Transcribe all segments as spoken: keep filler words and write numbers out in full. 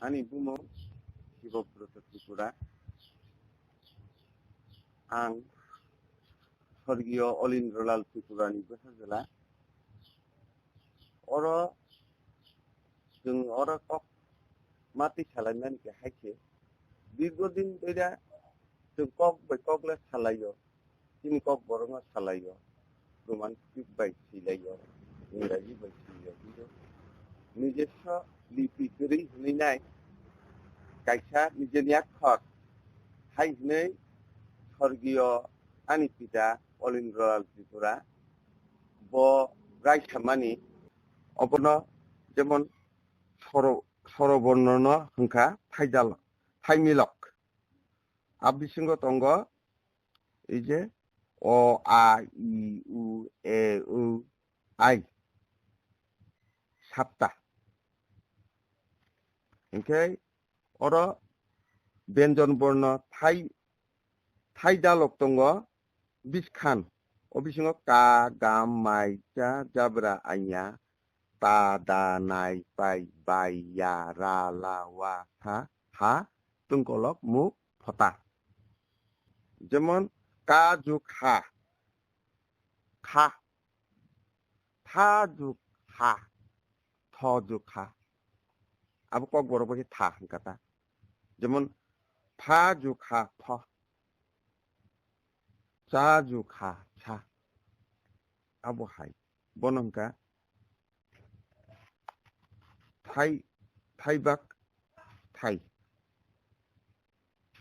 Ani bumung Sibobroto Tripura. Ang Sorgiyo Olindrolal Tripurani bwsajwla. Oro chwng oro kok matwi salaimani khe hai khe, dirgo din doira chwng kok bai kok le salaio, chini kok borokno salaio, Roman script bai silaio, Ingraji bai silaio, kintu nijoswo lipi kwrwi hwnwi nai kaisa nijeni akhor hai hwnwi Sorgiyo ani pita Olindrolal Tripura bo raisamani, obono jemon soro, sorobornono hwnkha thaidal, thaimilok. A bisingo tongo ei je o, a, i, u, e, u, ai, satta. Hinkhe oro benjon borno thai, thaidalok tongo biskhan. O bisingo ka, ga, mai, cha, jabra, anya, ta, da, nai, pai, bai, ya, ra, la, wa, sa, ha, tungkolok, mu, phota. Jemon ka juk ha, kha, tha juk ha, tho juk ha. Abo kokborok bai khe tha hwnkha ta. Jemon pha juk ha, pho, cha juk ha, cha. Abo hai. Bono hwnkha thai, thaibak, thai.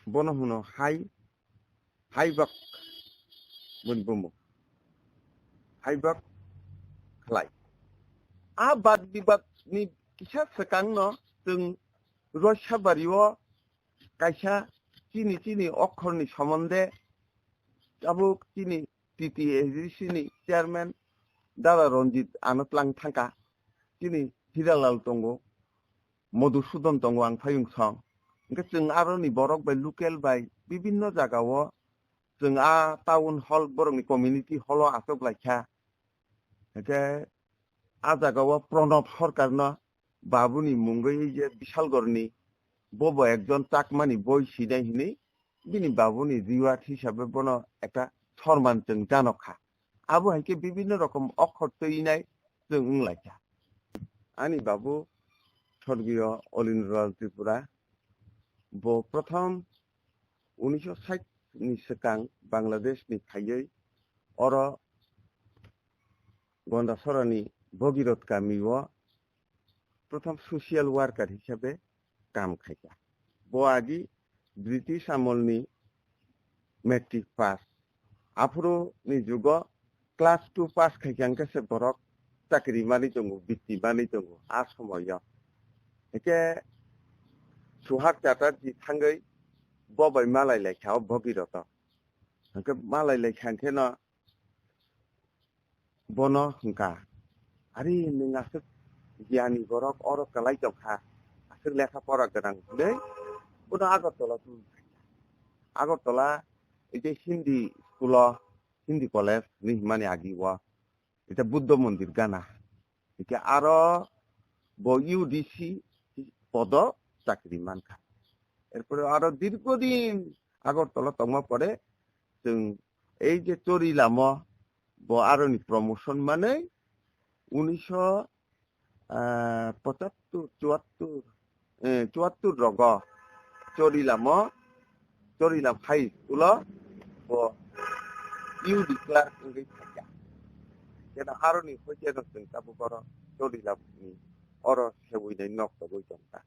Bono hwno hai, haibak boni bumung. Haibak khlai. A bad bibak ni kisa swkang no chwng Roisabari o kaisa chini chini okhor ni somonde tabuk chini T T A A D C ni chairman Dada Ranjit ano tlang thangkha, chini Hiralal tongo, Madhusudan tongo, ang phayung song. Hwnkhe chwng aroni borok bai local bai bibinno jagao chwng a town hall borokni community hall o achuk laikha. Hwnkhe a jagao Pranab Sarkarno babuni mungwi je Bishalgarhni bobo ekjon Chakmani boi sinai hinwi bini babuni reward hisabe bono ekta sorman chwng janokha. Abo hai khe bibinno rokom okhor twinai chwng wng laikha. Ani babu Sorgiyo Olindrolal Tripura, bo prothom unisho sait ni swkang Bangladesh ni phaiwi oro Gondasorani Bhagirath kami o prothom social worker hisabe kam khaikha. Bo agi British amolni matric pass. Aphuru ni jugo class two pass khaikha hwnkhe se borok chakri manwi tongo, bitti manwi tongo a somoyo. Hwnkhe Suhak Chatterjee thangwi bo bai malai laikha o Bhagirath o. Hwnkhe malai laikha hwnkhe no bono hwnkha, "Ari, nwng aswk giyani borok oro kwlai tongkha, aswk lekha pora gwnang," hwnwi bono Agartala twi Agartala, ei je Hindi school o, Hindi college hinwi hwnmani agi o, ei je Buddha Mandir gana. Hwnkhe aro bo U D C podo chakri mankha. Erpore aro dirgodin Agartala tongma pore chwng ei je Chorilamo bo aroni promotion manwi unisho, ah, pochattor, chuattor, eh, chuattor rogo Chorilamo, Chorilam High School o bo U D clerk wngwi phaikha. Keno aroni hoikeno chwng tabuk oro Chorilamni oro sewinai nok togwi tongkha.